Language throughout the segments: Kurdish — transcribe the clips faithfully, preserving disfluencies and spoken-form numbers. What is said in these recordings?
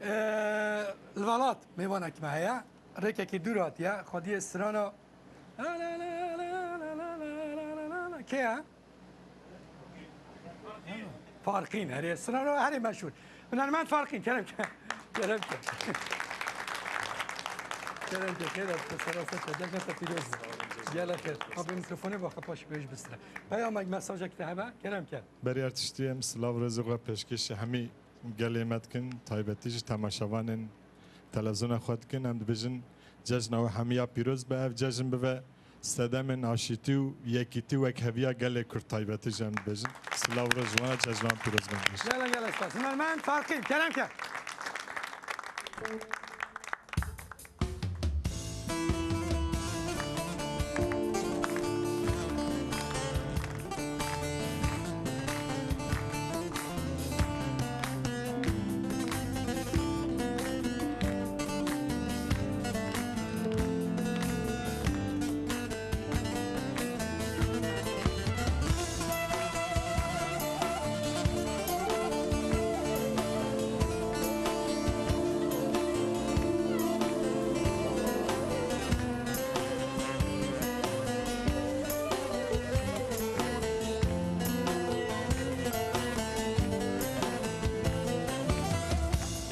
Ee, li Velat mêvanek me heye. Rêkekî dûr hatiye. Xwediyê strana. Kê ye? Farqîn, herê strana herê meşhûr. Hunermend Farqîn, kerem ke. Kerem ke. Kerem ke, xêr e, serasa te, cejna te pîroz be. Gele xêr. Abi mikrofonê bak, paş pêş bistire. Peyamek, mesajek te hebe, kerem ke. Berî her tiştî em silav, rêzê xwe pêşkêşî hemî gelê me dikin, taybetî jî temaşevanên televîzyona xwe dikin. Em dibêjin cejna we hemiya pîroz be. Ev cejn bibe sedemên aşîtî û yekîtî û wekheviya gelê Kurd, taybetî jî em dibêjin. Silav û rêz ji wan re, cejna wan pîroz be. Gele, gele spas. Hunermend Farqîn, kerem ke.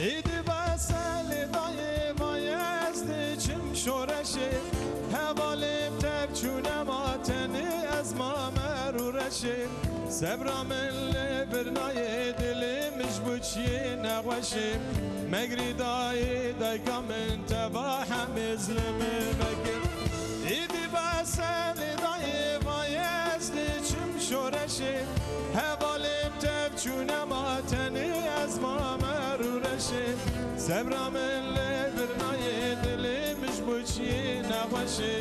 Îdî bes e lê dayê, vay ez diçim şoreşê. Hevalê bi tev çûne ma tenê, ez ma mer û reşê. Sebra min li vir nayê, dilê min ji bo çiyê nexweşê. Megrî dayê, dayka min teva hemê zilmê vekir. Îdî bes e lê dayê, vay ez diçim şoreşê. Hevalê bi tev çûne ma tenê, ez ma mer û reşê. Sebra min li vir nayê, dilê min ji bo çiyê nexweşê.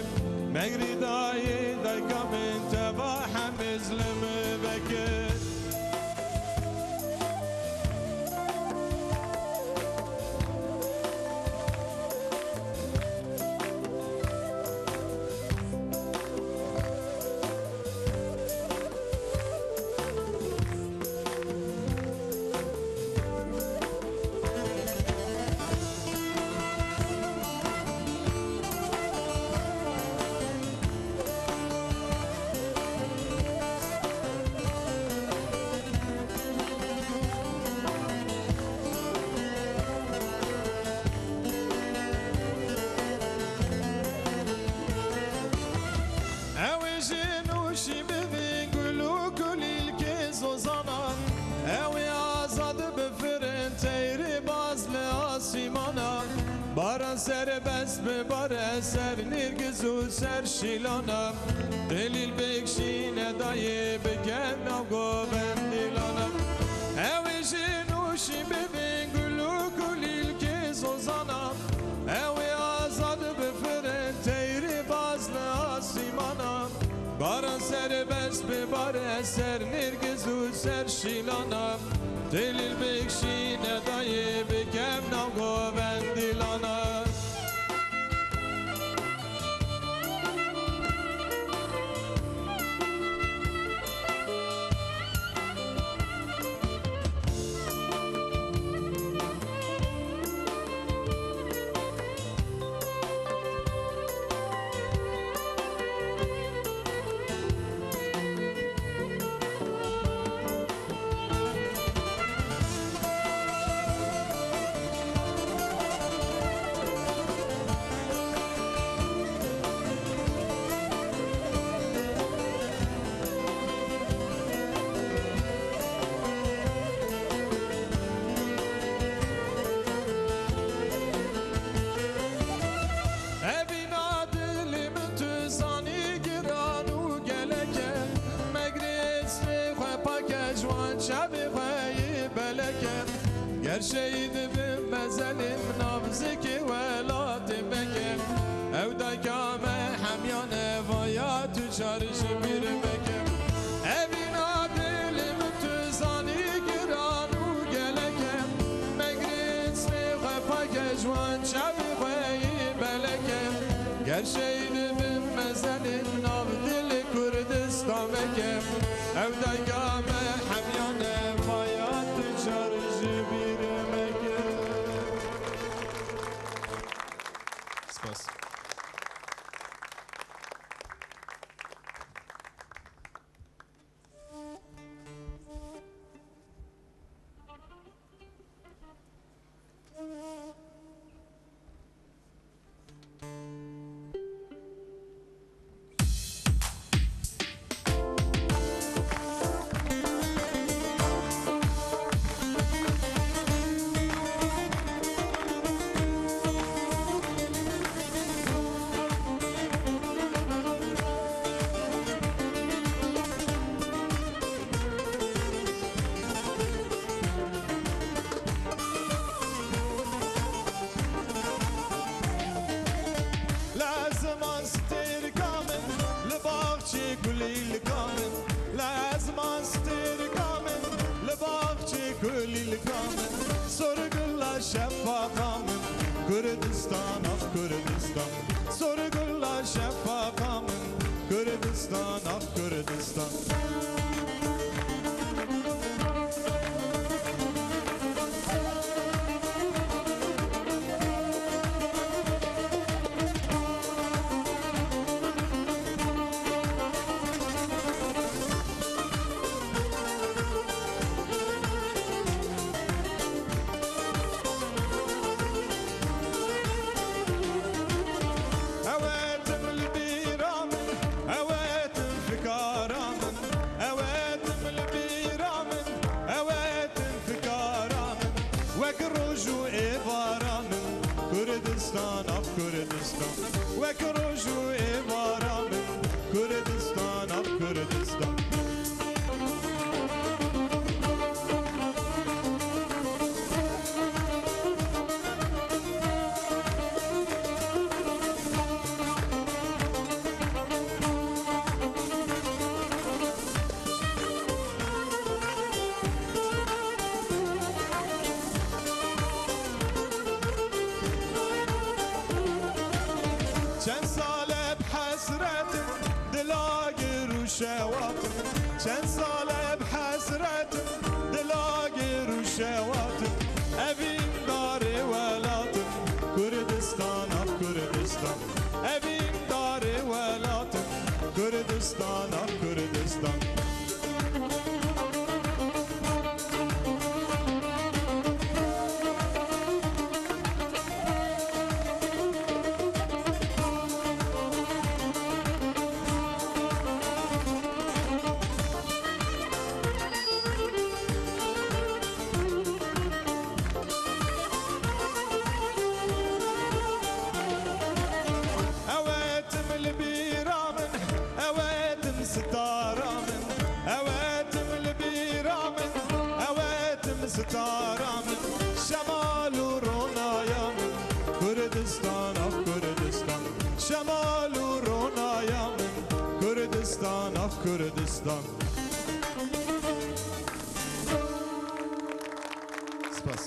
Megrî dayê, dayka min teva hemê zilmê vekir. Ew ê ji nûşî bibin gul û kulîlkê zozana. Ew ê azad bifirin teyrê baz li asîmana. Baran serbest bibare ser nîrgiz û ser şîlana. Delîl bikşîne dayê, bike nav govendîlana. Ew ê ji nûşî bibin gul û kulîlkê zozana. Ew ê azad bifirin teyrê baz li asîmana. Baran serbest bibare ser nêrgiz û ser şîlana. Delîl bikşîne dayê, bikem nav govendîlana. Evîna dilê min tu zanî giran û gelek e. Megrê strê xwe pak e, ji wan çavê xwe yê belek e. Ger şehîd bim, mezelê min nav zikê welatê me ke. Ew dayka me hemiyane, vaya tu çar ji bîr meke. Evîna dilê min tu zanî giran û gelek e. Megrê strê xwe pak e, ji wan çavê xwe yê belek e. Ger şehîd bim, mezelê min nav dilê Kurdistan meke. Ew dayka me hemiyane, vaya tu çar ji bîr meke. Şefaqa min Kurdistan, ax Kurdistan. Sorgula şefaqa min Kurdistan, ax Kurdistan. Ew e tim li bîra min, ew e tim fikara min, ew e tim li bîra min, ew e tim fikara min. Wek roj û êvara min, Kurdistan, ax Kurdistan. Wek roj û êvara min, Kurdistan, ax Kurdistan. Çend sal e bi hesret in, di lagir û şewat in. Çend sal e bi hesret in, di lagir û şewat in. Evîn darê welat in, Kurdistan, ax Kurdistan. Evîn darê welat in, Kurdistan, ax Kurdistan. Ew e tim li bîra min, ew e tim sitara min, ew e tim li bîra min, ew e tim sitara min. Şemal û ronaya min, Kurdistan, ax Kurdistan. Şemal û ronaya min, Kurdistan, ax Kurdistan. Spas.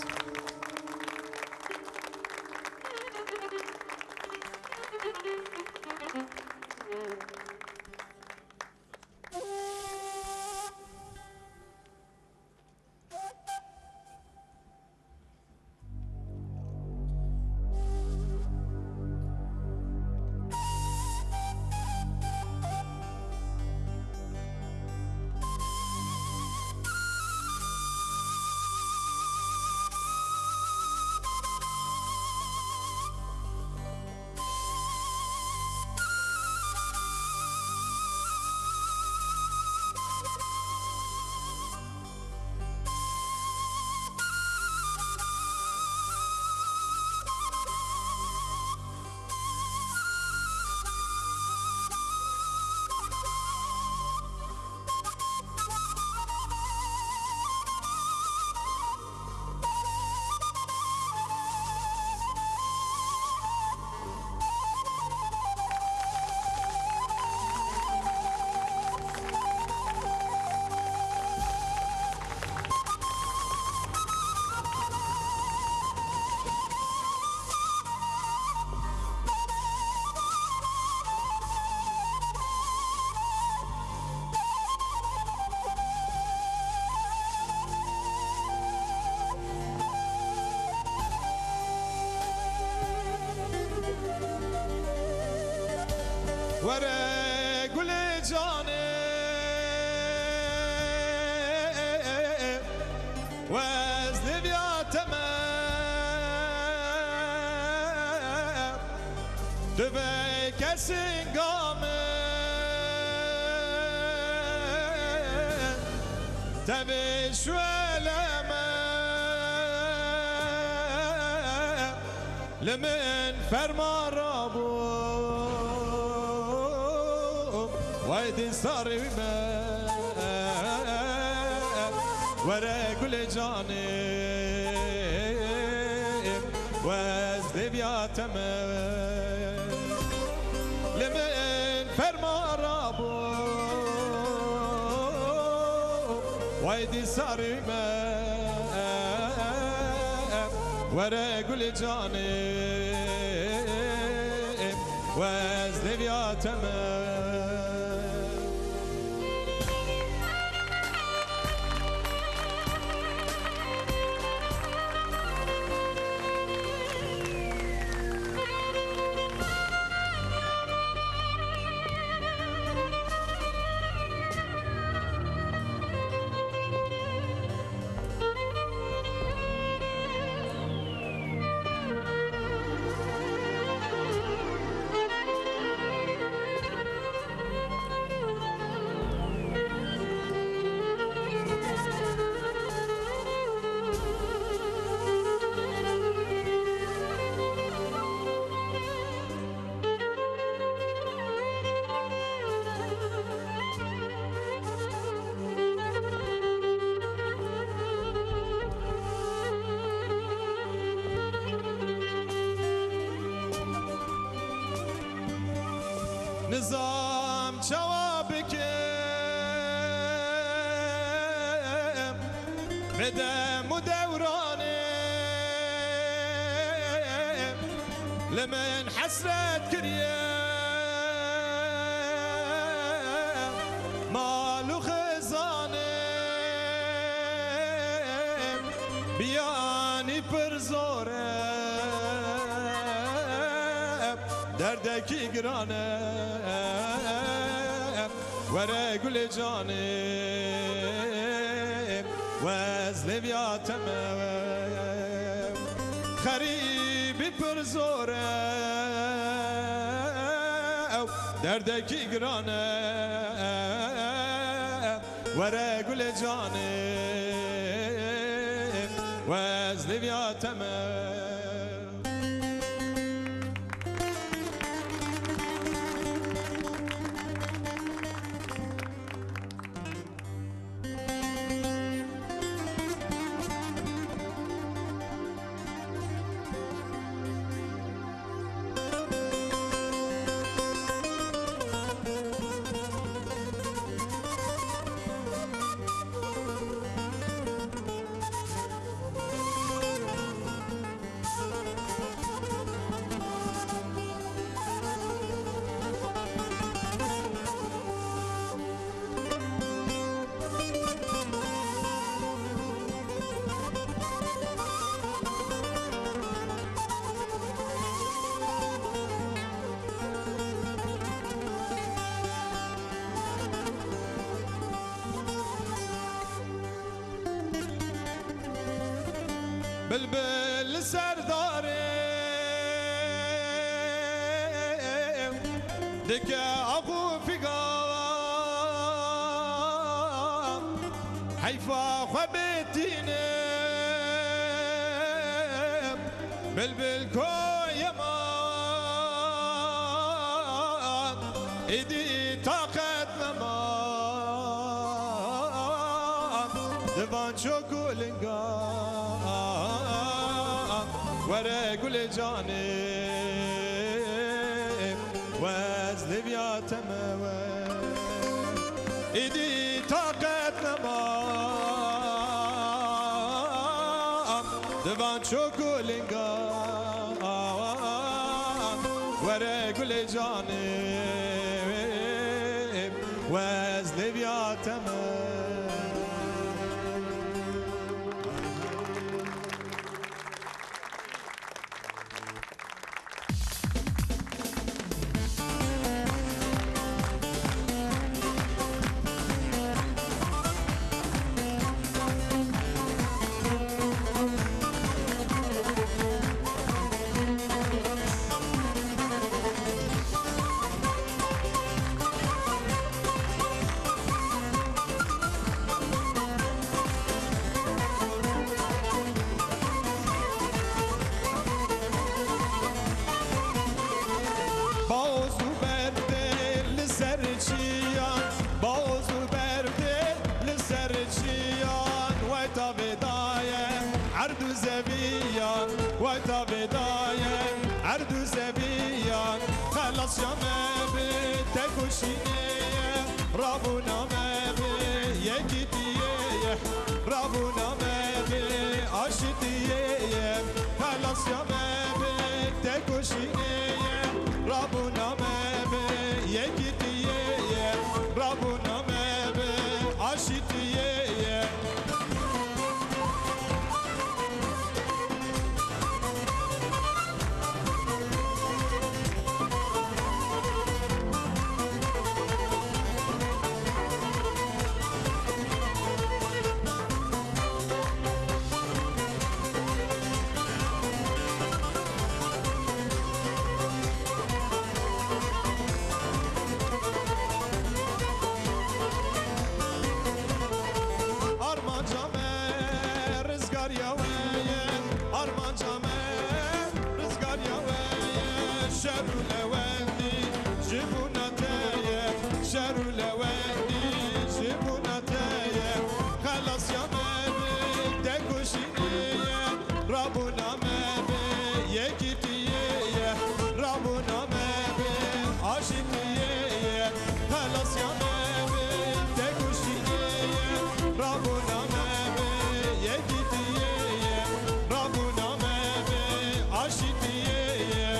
Were gulê canê, wez li viya te me. Tu vê kesinga min, tevî şwele me. Li min ferman rabû, wey dî sarî me. Were gulê canê, wez dêviya te me. Li min ferman rabû, wey dî sarî me. Were gulê canê, wez lêviya te me. Nizam çawa bikim, bedem û dewranê li min hesret kiriye. Mal û xizanê biyanî pir zor e, derdekî giran e. Were gulê canê, wez lêviya te me. Xerîbî pir zor e, ew derdekî giran e. Were gulê canê, wez lêviya te me. Bilbil li ser darê dike ax û figan, heyfa xwe bêtînim. Bilbil koyê ma, êdî taqet nema. Di van çok û lingan, were gulê canê, wez lêviya te me we. Êdî taqet nema. Di van çok û lingan, were gulê canê, wez lêviya te me. Baoz û berdê li ser çiyan, baoz û berdê li ser çiyan, weta vê daye erd û zeviyan, weta vê daye erd û zeviyan. Xelasya me bi tekoşînê ye, rabûna me bi yekîtiyê ye, rabûna me bi aşitiyê ye. Ya me bi tekoşînê ye, rabûna me bi yekîtiyê ye, rabûna me bi aşîtiyê ye. Armanca me rizgariya we ye, armanca me rizgariya we ye. Şer û lewendî ji bona te ye, şer û lewendî ji bona te ye. Xelasya me bi tekoşînê ye, rabûna me bi yekîtiyê ye, rabûna me bi aşîtiyê ye. Xelasya me bi tekoşînê ye, rabûna me bi yekîtiyê ye, rabûna me bi aşîtiyê ye.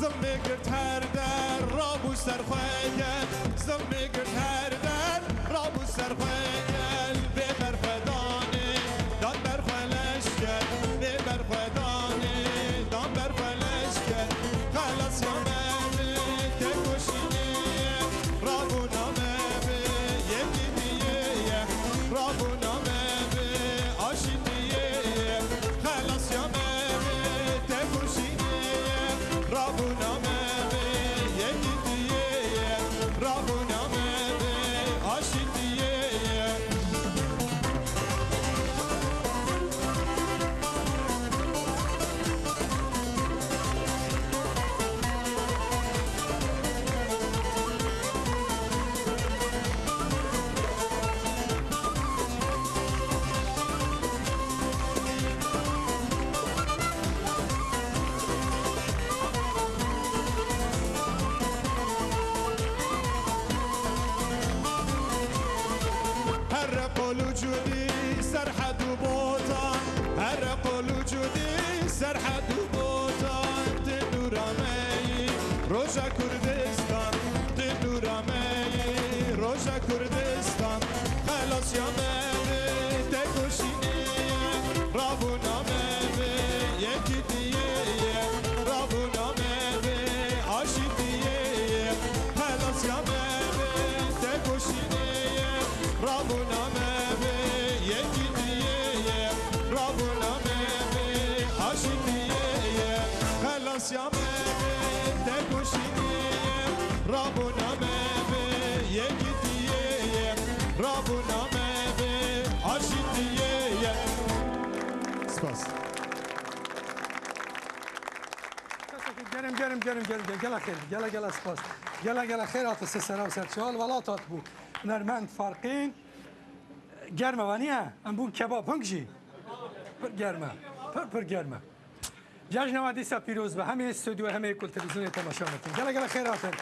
Zilmê girt her der, rabû ser xwe gel. Zilmê girt her der, rabû ser xwe gel. Bê berxwedanê, dan berxwe leşker. Bê berxwedanê, dan berxwe leşker. Xelasya me bi tekoşînê ye, rabûna me bi yekîtiyê ye. Rabûna me bi aşîtiyê ye. Xelasya me bi tekoşînê ye, rabûna me bi yekîtiyê ye, rabûna me bi aşîtiyê ye. Here qol û cûdî serhed û botan, here qol û cûdî serhed û botan, ti nûra me yî roja Kurdistan, ti nûra me yî roja Kurdistan. Xelasya me bi tekoşînê ye, rabûna me bi yekîtiyê ye, rabûna me bi aşîtiyê ye. Xelasya me bi tekoşînê ye, rabûna me bi yekîtiyê ye, rabûna me bi aşîtiyê ye. Xelasya me bi tekoşînê ye, rabûna me bi yekîtiyê ye, rabûna me bi aşîtiyê ye. Spas. Gerem, gerem, gerem, gerem, gerem. Gela xêr, gela, gela spas. Gela, gela xêr hate ser sera û ser çawa li welat hatibû. Hunermend Farqîn. Germ e, wa niye? Em bûn kebab, hûn jî. Pir germ e. Pir, pir germ e. Cejna we dîsa pîroz be. Hemê stûdyo, hemê ku li televîzyonê temaşa me dikin. Gela, gela xêr hatin.